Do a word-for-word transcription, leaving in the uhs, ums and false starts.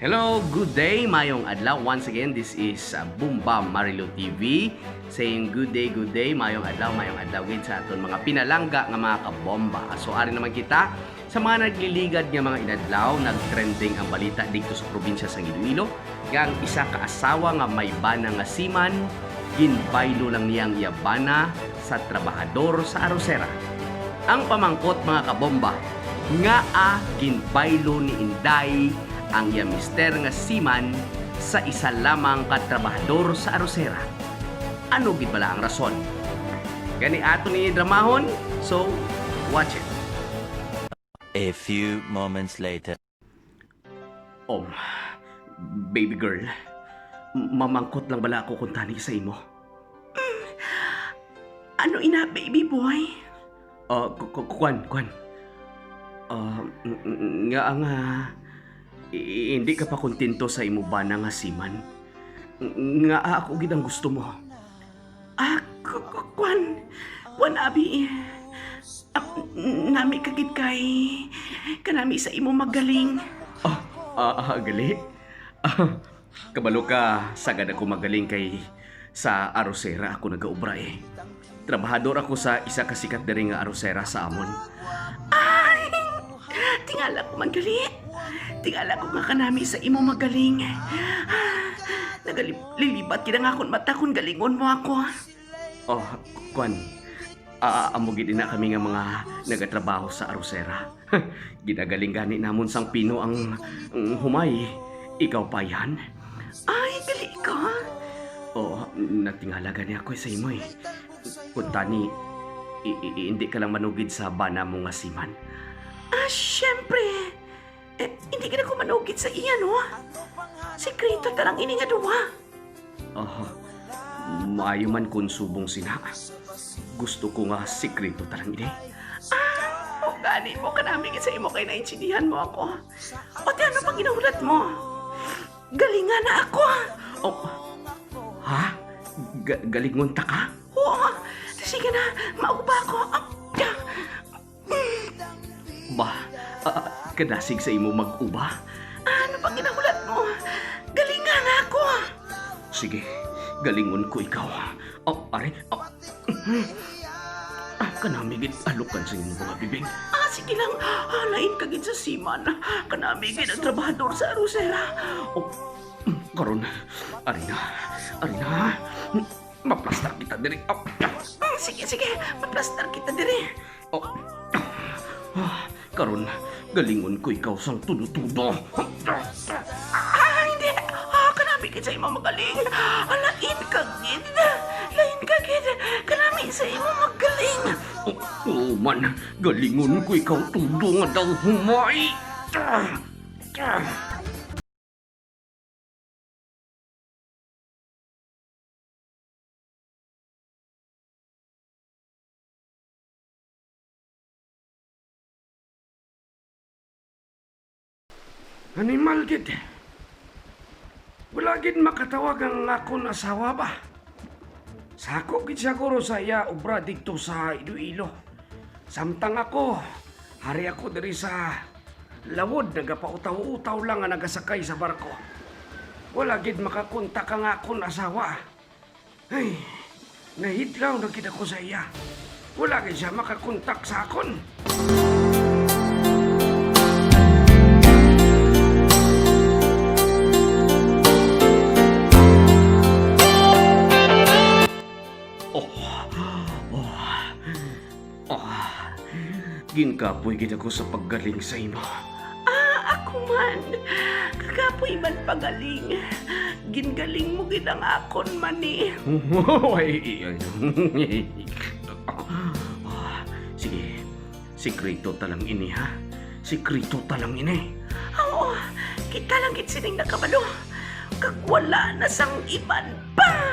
Hello, good day, mayong adlaw. Once again, this is uh, Bomba Marilo T V saying good day, good day, mayong adlaw, mayong adlaw gid sa aton mga pinalangga nga mga kabomba. So, ari naman kita sa mga nagliligad nga mga inadlaw, nagtrending ang balita dito sa probinsya sang Iloilo, nga ang isa ka asawa nga may bana nga seaman, ginbaylo lang niya ang iya bana sa trabahador sa arosera. Ang pamangkot, mga kabomba, ngaa ginbaylo ni Inday ang iya mister nga seaman sa isa lamang ka trabahador sa arosera? Ano gid bala ang rason? Gani ato ni dramahon, so watch it. A few moments later. Oh, baby girl, mamangkot lang bala ako kuntani sa imo. Ano ina, baby boy? Ah, ku-, ku-, kuwan, kuwan. Ah, ng-, ng-, nga nga, i-, hindi ka pa kontento sa imo bana nga seaman? Ng-, nga ako gid ang gusto mo? Ah, ku-, ku-, kuwan, kuwan, abi. Ah, nami ka gid kay kanami sa imo magaling. Ah, ah, ah, gali? Ah, kabalo ka, sagad ako magaling kay sa arosera ako nagaobra eh. Trabahador ako sa isa ka sikat diri nga arosera sa amon. Ay! Tingala ko man gali. Tingala ko nga kanami sa imo magaling. Nagalilibat gid ang akon mata kon galingon mo ako. Oh, kwan. Ah, amo gid ina kami nga mga nagatrabaho sa arosera. Ginagaling gani namon sang pino ang, ang humay. Ikaw pa yan? Ay, gali ka. Oh, natingala gani ako sa imo eh. Kuntani, i-, i-, hindi ka lang manugid sa bana mo nga seaman? Ah, syempre. Eh, hindi gid ako manugid sa iya, no? Sikreto ta lang ini nga duha. Oh, maayo man kun subong sina. Gusto ko nga sikreto ta lang ini. Ah, o gani mo kanami gid sa imo kay naintindihan mo ako. O ti ano pang ginahulat mo? Galingan na ako. Oh, ha? Ga-, galingon ta ka? Oo, sige na, mauba ako. Ah, ah. Ba, ah, kadasig sa imo mag-uba? Ano pang ginahulat mo? Galingan na ako. Sige, galingon ko ikaw. Oh, are, oh. Ah, kanami gid alukan sa imo mga bibig. Ah, sige lang. Ah, lain ka gid sa seaman. Kanami gid ang trabahador sa arosera. Oh, karon, ari na. Ari na. Maplastar kita diri. Oh. Ah, sige, sige. Maplastar kita diri. Oh. Ah, karon, galingon ko ikaw sang tudo-tudo. Ah, hindi. Ah, kanami gid sa imo magaling. Ah, lain ka gid. Lain ka gid. Kanami sa imo magaling. Oh, oh, man, galingon ko ikaw tudo nga daw humay. Ah, ah. Animal gid. Wala gid makatawag ang akon asawa ba? Sako gid siguro sa iya obra didto sa Iloilo. Samtang ako, hari ako diri sa lawod, nagapautaw-utaw lang nga nagasakay sa barko. Wala gid makakontak ang akon asawa. Ay, nahidlaw na gid ako sa iya. Wala gid siya makakontak sa akon. Oh, oh. Ah, ginkapoy gid ako sa paggaling sa imo. Ah, ako man. Kakapoy man pagaling. Gingaling mo gid ang akon mani. Ay, ay, ay. Ah, sige, sikreto ta lang ini, ha? Sikreto ta lang ini. Oo, kita lang gid sining nakabalo. Kag wala na sang iban pa.